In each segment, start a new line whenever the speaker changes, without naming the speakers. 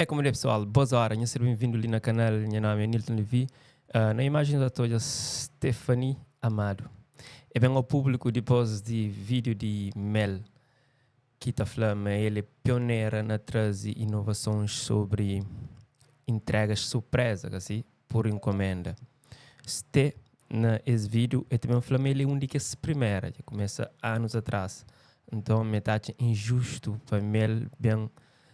É como é pessoal, boas horas, nhos ser bem-vindo li na canal, nha nome é Nilton Levy. Na imagem nós ta odja Stephanie Amado. É bem ao público depois di vídeo di Mel, ki ta fla ma el é pionera na traze inovasons sobri entregas surpresa, ka si, por encomenda. Ste na es vídeo el ta ben fla ma el é un di kes primera, dja kumesa anos atrás. Nton me ta atxa injustu pa Mel ben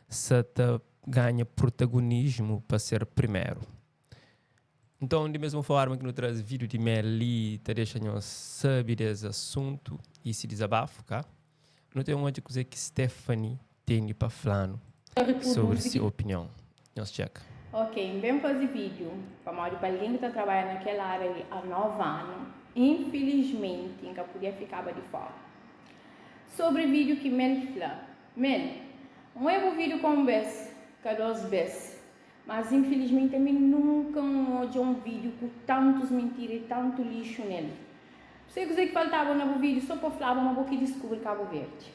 sa ta ganha protagonismu pa ser primeru. Nton, di mesmu forma ki nu traze vídeo di Mel li ta dexa nhos sabe des asuntu y si dizabafu, ka? Nu ten odja kuzê ki Stephanie tene pa fla-nu sobri se opinion. Nhos txeka.
Ok, N ben faze vídeo pamodi pa algen ki ta trabadja na kel área li há 9 anu, infilismenti N ka podia fikaba di fora. Sobri vídeo ki Mel fla, Mel, N oia bu vídeo ka un bes, ka dos bes, mas infilismenti ami nunka N odja un vídeo ku tantus mintira i tantu lixu nel. Sei kuzê ki faltaba na bu vídeo só pa flaba ma bo ki diskubri Cabo Verde.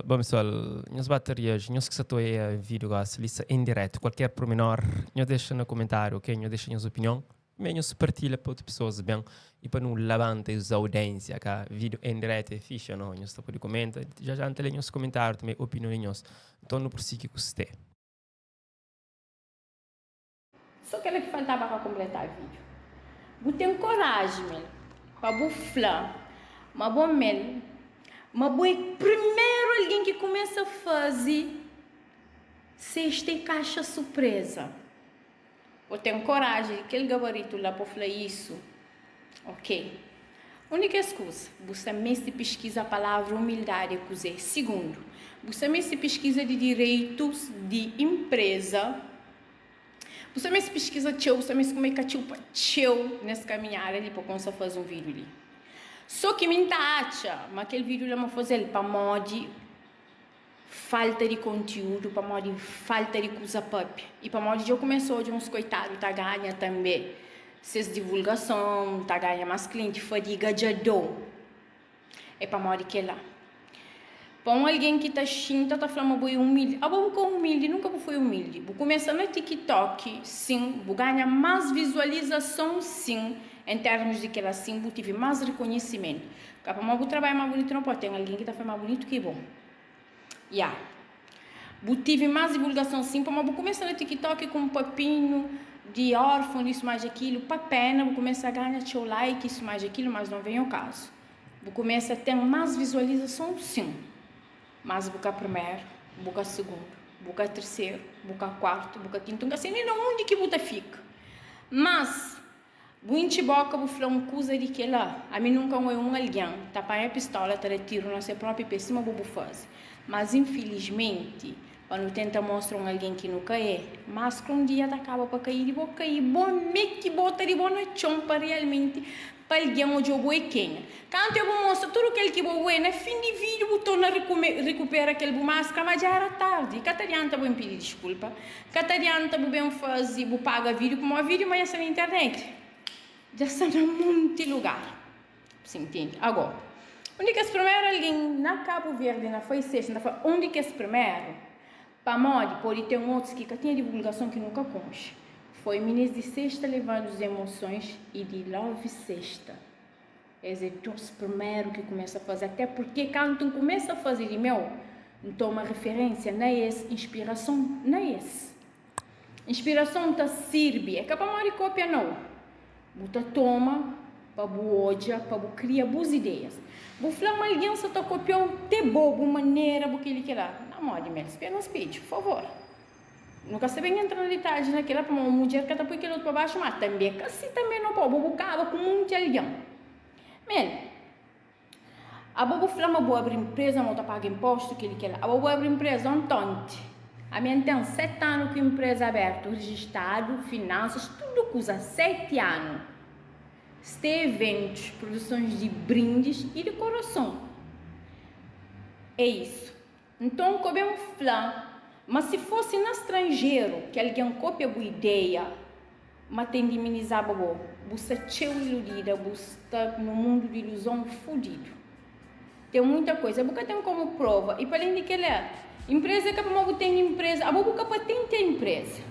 Bom pessoal, nhos ba ta reage, nhos ki sa ta oia vídeo gosi li sa em direto, kualker pormenor nhos dexa na komentário, ok? Nhos dexa nhos opinion, me nhos partilha pa otu pessoas ben e pa nu labanta es audiência ka? Vídeo em direto é fixe ou não? Nhos ta pode komenta, já já N ta lê nhos komentário também, opinion di nhos. Nton nu prosigi ku ste.
So kela ki faltaba pa kompletá vídeo. Bu ten koraji mel pa bu fla ma bo mel ma bo é primeru algen ki kumesa faze sexta i kaxa surpresa. Bo ten koraji di kel gabaritu la pa fla isu? Ok. Un di kes kuza, bu sta meste piskiza palavra umildadi é kuzê. Sigundu, bu sta meste piskiza di direitus di inpreza. Bu sta meste piskiza txeu, bu sta meste kume katxupa txeu nes kaminhada li pa kumsa faze un vídiu li. Sô ki mi N ta atxa ma kel vídiu la ma faze-l pamodi falta di kontiúdu, pamodi falta di kuza pâpia i pamodi dja kumesa odja uns koitadu ta ganha tanbê ses divulgason, ta ganha más klienti, fadiga dja dô. É pamodi kel-la. Pa un algen ki ta xinta ta fla ma bo é umildi, abo bu ka umildi, nunka bu foi umildi. Bu kumesa na TikTok, sin, bu ganha más vizualizason, sin, en termus di kel-la, sin, bu tive más rikonhisimentu. Ka pamodi bu trabadja más bunitu, nau, pode ten algen ki ta fla más bunitu ki bo. Ya. Bu tive más divulgason sin, pamodi bu kumesa na TikTok ku un papinhu di órfon, di isu más di akilu, pa péna bu kumesa ganha txeu like, isu más di akilu, mas não vem ao caso. Bu kumesa ten más vizualizason sin, mas bu ka primeru, bu ka sugundu, bu ka terseru, bu ka kuartu, bu ka kintu, N ka sai nen na undi ki bu ta fika. Mas, Bu intxi boka bu fla un kuza di kela, ami nunka N oi un algen ta panha pistola ta da tiru na se propi pe sima bo bu faze. Mas infilismenti, pa nu tenta mostra un algen ki nu ka e, maskra un dia ta kaba pa kai di bo kai bo me ki bota di bo na txon pa realmenti pa algen odja bo e kenha. Kantu e bu mostra tudu kel ki bo e, na fin di video bu torna rikupera kel bu maskra, ma dja era tardi. Ka ta adianta bo inpidi diskulpa. Ka ta adianta bu ben faze bu paga video pamodi video ma dja sta na internet dja sta na monti lugar bu intende ago un di kes primeru algen na Cabo Verde na fai sexta nta fla un di kes primeru pamodi pode ten otus ki ka tinha divulgason ki nu ka konxe foi minis di sexta levando os emosões e di love sexta Es é dos primeru ki kumesa faze, até purke kantu N kumesa faze di meu, N toma riferensia na es, inspirason na es. Inspirason ta sirbi, é ka pamodi kopia nau. Bu ta toma pa bu odja, pa bu kria bus ideias. Bu fla ma algen sa ta kopia-u te bo, bu manera, bu kel-li, kel-la. Na modi, Mel? Spia na spedju, favor. Nu ka sta ben entra na ditalhis na kila, pamodi un mudjer ka ta pui kel otu pa baxu, ma tanbe ka si tanbe no poi, bo bu kaba ku munti algen. Mel, abo bu fla ma bu abri inpreza, ma bu ta paga inpostu, kili kila. Abo bu abri inpreza ontonti. Ami N ten 7 anu ku inpreza abertu, rijistadu, finansas, tudu kuza, 7 anu. Ste eventus, produsons di brindis i dikorason. É isu. Nton, ko ben fla ma si fosi na stranjeru ki algen kopia bu ideia, ma ta indiminizaba bo. Bu sta txeu iludida, bu sta nu mundu di iluzon fudidu. Ten muita koiza bu ka ten komu prova i pa alen di kela. Inpreza é ka pamodi bu ten inpreza, abo bu ka patente a inpreza.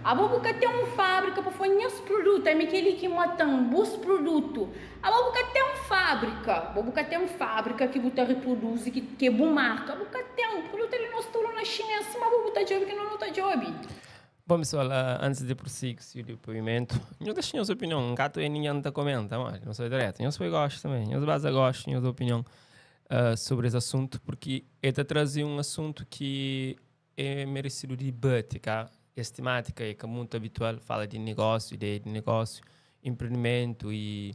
Abo bu ka ten un fábrika pa fla nhas produtu, ami kel-li ki mata-m, bus produtu. Abo bu ka ten fábrika, bo bu ka ten fábrika ki bu ta riproduzi ki ki é bu marka, bu ka ten. Produtu di nos tudu na xinês, sima bo bu ta djobe ki nos nu ta djobe.
Bom pessoal, antes de prosseguir si depoimento, nhos dexa nhos opinion, N ka ta oia ningen ta komenta, mas nhos foi direto, nhos foi gosta também, nhos baza gosta nhos opinion sobre es assunto, porque el ta traze un assunto ki é merecido debate, ka? Es temática é ka muito habitual, fala di negócio, ideia di negócio, empreendimento e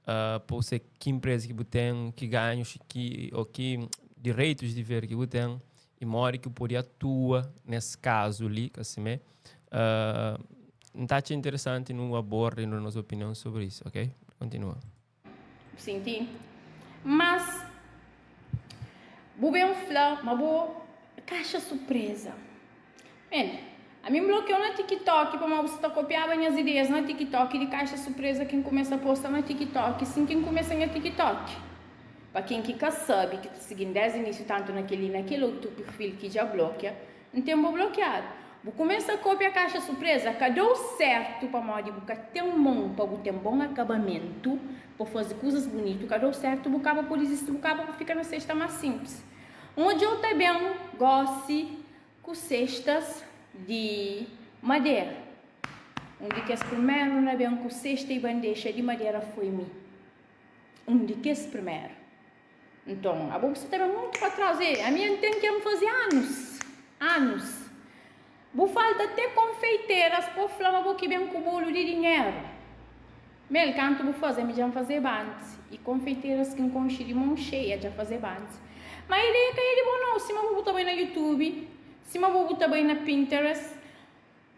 pa você ki empresa ki bu ten, ki ganhos ki ou ki direitos di ver ki bu ten e modi ki bu pode atua nes kazu li, ka simé. N ta atxa interesanti nu aborda e nu da nos opinion sobri isu, ok? Kontinua.
Bu sinti? Mas bu ben fla ma bo kaxa surpreza. Mel, ami N blokiau na TikTok pamodi bu sa ta kopiaba nhas ideias na TikTok di kaxa surpreza ki N kumesa posta na TikTok sin ki N kumesa nha TikTok. Pa ken ki ka sabe, ki ta sigi-m desdi inisiu tantu na kel-li na kel otu perfil ki dja blokia, N ten bo blokiadu. Bu kumesa kopia kaxa surpreza ka dou sertu pamodi bu ka ten mon pa bu ten bon akabamentu pa fazi kuzas bunitu ka dou sertu bu kaba por dizisti bu kaba pa fika na sexta mas simplis. N odjau ta ben gosi ku sextas di madera. Un di kes primeru na ben ku sexta i bandexa di madera foi mi. Un di kes primeru. Nton, abo bu sta ta ben mutu pa tras. Ei, ami N ten ke N faze anus, anus. Bu falta te konfeiteras pa fla ma bo ki ben ku bolu di dinheru. Mel, kantu bu faze, ami dja N fazeba antis. I konfeiteras ki N konxe di mon xeia dja fazeba antis. Ma ideia ka é di bo nau, sima bo bu ta bai na YouTube, sima bo bu ta bai na Pinterest.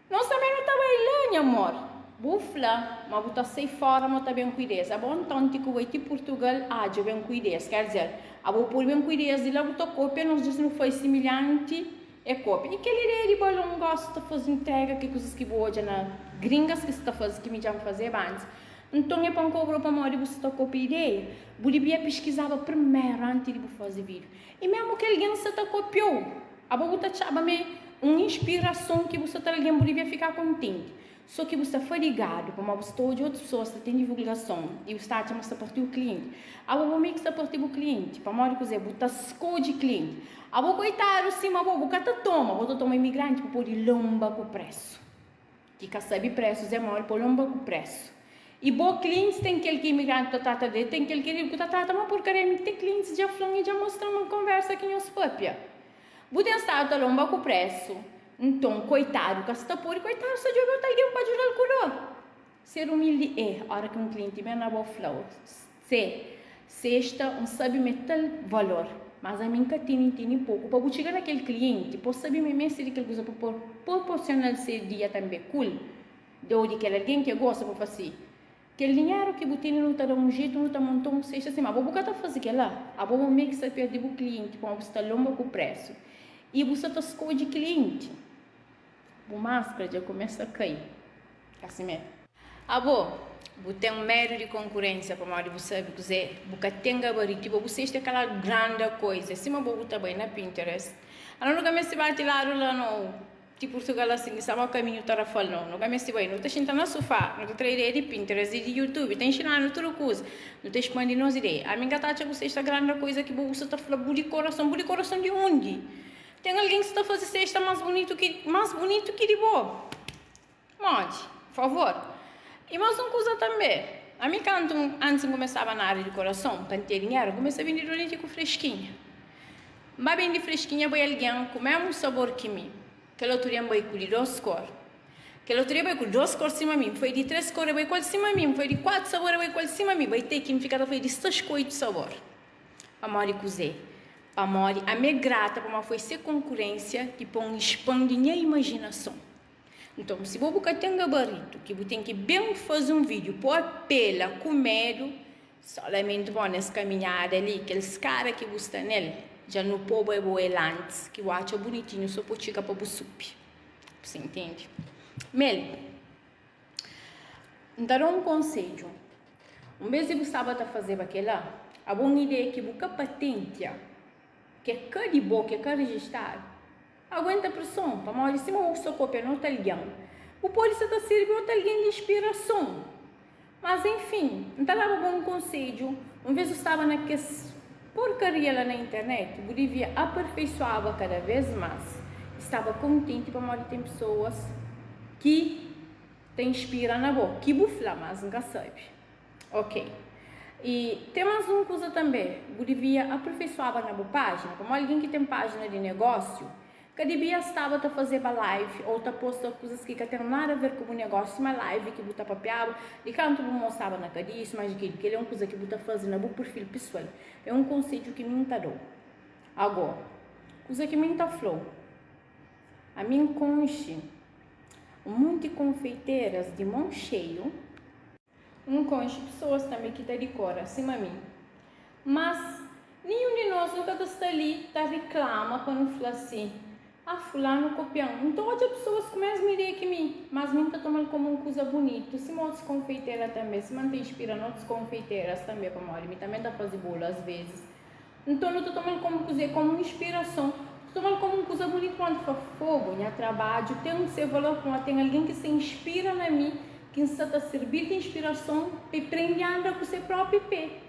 Nos tanbe nu ta bai la, nha amor. Bu fla ma bu ta sai fora ma ta ben ku ideias. Abo nton ti ku bai ti Purtugal adja ben ku ideias. Ker dizer, abo pudi ben ku ideias di la bu ta kopia, nos dus nu fai similhanti e kopia. I kel ideia di balon gosi ta faze ntrega ki kuzas ki bu odja na gringas ki sta faze ki mi dja N fazeba antis. Nton e pa N kobrau pamodi bu sta kopia ideia? Bu dibia piskizaba primeru anti di bu faze video. I memu ki algen sta ta kopiau, abo bu ta atxaba ma é un inspirason ki bu sta ta algen bu devia fika kontenti. So ki bu sta fadigadu pamodi bu sta odja otus pesoas ta ten divulgason i bu sta atxa ma sta partiu klienti. Abo bo mi ki sta parti bu klienti pamodi kuze? Bu ta skodje klienti. Abo koitadu sima bo, bu ka ta toma, bo ta toma imigranti pa pode lonba ku presu. Ki ka sabe presu zé moli pa lonba ku presu. I bo klientis ten kel ki imigranti ta trata dretu, ten kel ki riku ta trata ma porkaria. Mi te klientis dja fla-m i dja mostra-m ma konversa ki nhos papia. Bu ten stadu ta lonba ku presu. Nton koitadu ka sta pode, koitadu sta djobe otu algen pa djuda-l ku dor. Ser umildi é ora ki un klienti ben na bo fla-u, Se sexta, N sabe ma é tal valor, mas ami N ka tene, N tene poku. Pa bu txiga na kel klienti, pa bu sabe ma é meste di kel kuza pa proporsiona-l se dia tanbe ku-l, deu di kel algen ki e gosta pa fase. Kel dinheru ki bu tene nu ta da un jetu, nu ta monta un sexta sima. Abo bu ka ta faze kel-la. Abo bu mê ki sta perde bu klienti pamodi bu sta lonba ku presu i bu sta ta skodje klienti. Bu maskra dja kumesa kai. Asi mê. Abo, bu ten medu di konkurensia pamodi bu sabe kuzê, bu ka ten gabaritu i bo bu seste kala granda koiza. Sima bo bu ta bai na Pinterest. Ala nu ka meste bati ladu la no ti Purtugal asin ki sama kaminhu Tarrafal no. Nu ka meste bai. Nu ta xinta na sufá, nu ta tra ideia di Pinterest i di YouTube ta inxina-nu tudu kuza. Nu ta expandi nos ideia. Ami N ka ta atxa bu sesta granda koiza ki bo bu sa ta fla bu di korason. Bu di korason di undi? Ten algen ki sta faze sesta más bunitu ki más bunitu ki di bo. Modi? Favor. I más un kuza tanbê. Ami kantu antis N kumesaba na ária di korason, pa N ten dinheru, N kumesa bende doneti ku freskinha. N ba bende freskinha bai algen ku mésmu sabor ki mi. Kel otu dia N bai ku di dôs kor. Kel otu dia bai ku dôs kor sima mi. N foi di três kor, e bai ku el sima mi. N foi di kuatu sabor, e bai ku el sima mi. Bai te ki N fika ta foi di seis ku oitu sabor. Pamodi kuzê? Pamodi ami é grata pamodi foi se konkurensia ki pô-m spandi nha imajinason. Nton, si bo bu ka ten gabaritu ki bu ten ki ben faze un vídiu pa apela ku medu, solamenti bo nes kaminhada li, kel skada ki bu sta nel, dja nu pô-bu é bo el antis ki bu atxa bunitinhu so pa txiga pa bu subi. Bu sa intende? Mel, N ta da un konsedju. Un bes di bu staba ta fazeba kel-la, abo un ideia ki bu ka patentia, ki é ka di bo, ki é ka rejistadu. Aguenta preson, pamodi sima bu sta kopia na otu algen, bu pode sta ta sirbi otu algen di inspirason. Mas enfin, N ta daba bo un konsedju, un vez bu staba na kes porkaria la na internet, bu divia aperfeisoaba kada vez mas i staba kontenti pamodi ten pesoas ki ta inspira na bo, ki bu fla, mas N ka sabe. Ok. I ten más un kuza tanbê, bu devia aperfeisoaba na bu pájina, pamodi algen ki ten pájina di negósiu ka devia staba ta fazeba live ô ta posta kuzas ki ka ten nada aver ku bu negósiu, sima live ki bu ta papiaba di kantu bu mô staba na kadia, sima di kel. Kel-li é un kuza ki bu ta faze na bu perfil pesoal. É un konsedju ki mi N ta da-u. Agó, kuza ki mi N ta fla-u, ami N konxe un monti konfeiteras di mon xeiu. N konxe pesoas tanbê ki ta dikora, sima mi. Mas, ninhun di nos nu ka ta sta li ta riklama pa nu fla si, Ah, fulanu kopia-m. N ta odja pesoas ku mésmu ideia ki mi, mas mi N ta toma-l komu un kuza bunitu, sima otus konfeitera tanbê, sima N ta inspira na otus konfeiteras tanbê, pamodi mi tanbê N ta faze bolu asvezis. Nton, nu ta toma-l komu kuzê? Komu un inspirason. Nu ta toma-l komu un kuza bunitu pamodi fla, Fogu, nha trabadju ten se valor pamodi ten algen ki sta inspira na mi, ki N sta ta sirbi-l di inspirason pa e prende anda ku se própi pé.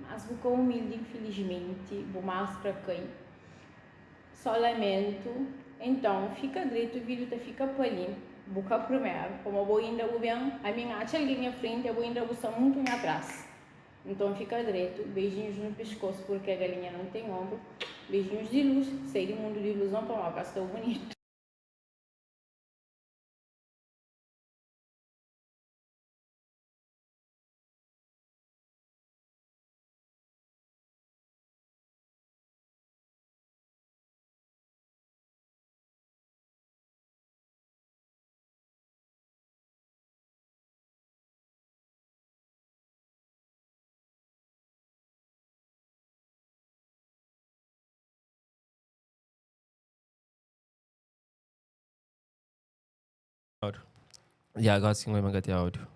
Mas bu ka umildi, infilismenti, bu maskra kai. Só lamentu. Enton, fika dretu, vídiu ta fika pa li. Bu ka primeru, pamodi bo inda bu ben, ami N atxa algen nha frenti, abo inda bu sta muntu nha tras. Nton fika dretu, beijinhos no pescoço porque a galinha não tem ombro, beijinhos di luz, sai di mundo di ilusão pamodi ka sta bonito.
Ya, gosi ki N bai ti áudiu.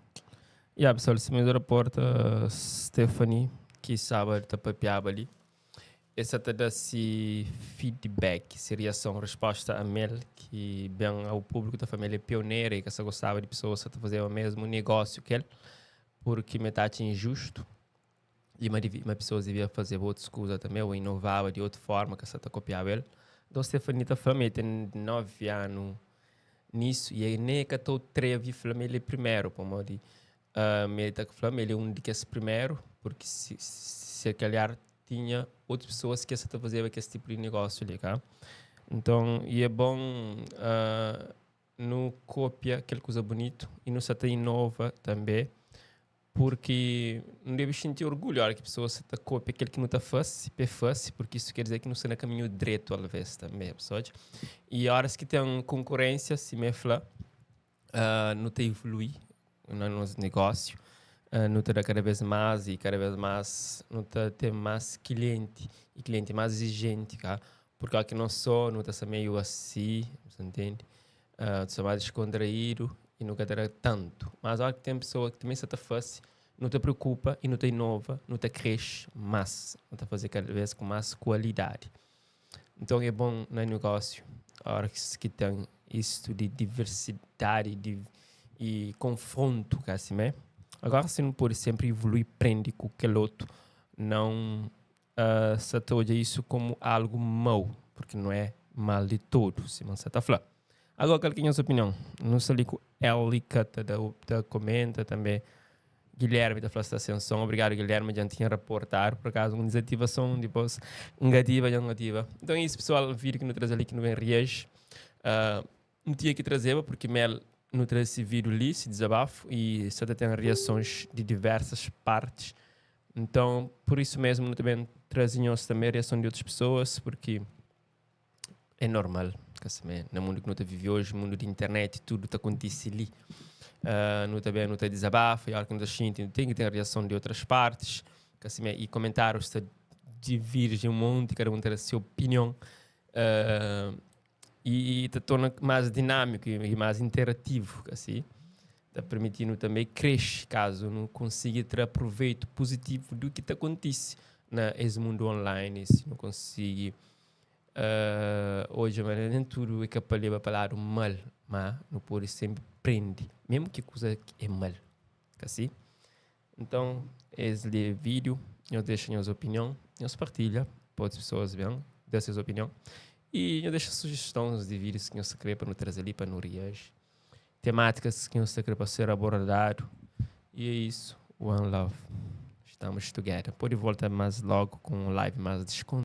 Ya, pessoal, sima nhos raporta, Stephanie, ki staba ta papiaba li, el sa ta da si feedback, si riason, resposta a Mel, ki ben ao públiku ta fla ma el é pionera i ka sa gostaba di pesoas sa ta fazeba mesmu negósiu ki el. Purki mi ta atxa injustu i ma ma pesoas devia fazeba otus kuza tanbe ô inovaba di otu forma ka sa ta kopiaba el. Nton Stephanie ta fla ma el ten 9 anu nisu i el nen ka ta atrevi fla ma el é primeru pamodi ma el ta fla ma el é un di kes primeru purki si se kalhar tinha otus pesoas ki sa ta fazeba kes tipu di negósiu li ka. Nton i é bon Nu kopia kel kuza bunitu i nu sta ta inova tanbê, purki nu debe xinti orgulhu óras ki pesoas sta ta kopia kel ki nu ta fase, pa e fase, purki isu ker dizer ki nu sta na kaminhu dretu alvês tanbê, bu sta odja? I óras ki ten konkurénsia, sima e fla, nu ta evolui na nos negósiu, nu ta da kada bês más i kada bês más nu ta ten más klienti i klienti más izijenti, ka? Purki óki nos sô nu ta sta meiu asi, bu ta ntende? Nu ta sta más diskontraídu i nu ka ta da tantu. Mas óki ten pesoa ki tanbe sta ta fase, nu ta preokupa i nu ta inova, nu ta kresce más, nu ta faze kada bês ku más kualidadi. Nton é bon na negósiu óras ki ten istu di diversidadi di i konfrontu, ka simé? Agora si nu pode sénpri ivolui, prende ku kel otu, nau sa ta odja isu komu algu mau, purki nu é mal di todu, sima N sa ta fla. Agora kal ki é nhos opinion? Nu sta li ku Elika ta da ta komenta tanbe Guilherme ta fla sta sen son. Obrigadu Guilherme, dja N tinha raportadu por akazu un dizativason dipos N ka ativa, dja N ativa. Nton é isu pesoal, vídiu ki nu traze li ki nu ben reaji. N tinha ki trazeba purki Mel nu traze si vídiu li, si dizabafu i sa ta ten riasons di diversas partis. Nton, pur isu mesmu nu ta ben traze nhos tanbe riason di otus pesoas purki é normal, ka simé, na mundu ki nu ta vive oji, mundu di internet, tudu ta kontise li. Nu ta ben, nu ta dizabafa i ora ki nu ta xinti nu ten ki ten riason di otras partis, ka simé, i komentárius ta divirji un monti, kada un ta da se opinion. I ta torna más dinámiku i más interativu, asi ta permiti-nu tanbê kresce kazu nu konsigi tra proveitu puzitivu du ki ta kontise na es mundu online, si nu konsigi. odja ma nen tudu é ka pa leba pa ladu mal, ma nu pode senpri prende, mésmu ki kuza é mal. Ka si? Nton, es li é vídiu. Nhos dexa nhos opinion, nhos partilha pa otus pesoas ben da ses opinion. I nhos dexa sujestons di vídius ki nhos ta kre pa nu traze li pa nu reaji. Temátikas ki nhos ta kre pa ser abordadu. I é isu. One love. Estamos together. Pode volta más logo ku un live más deskontraídu.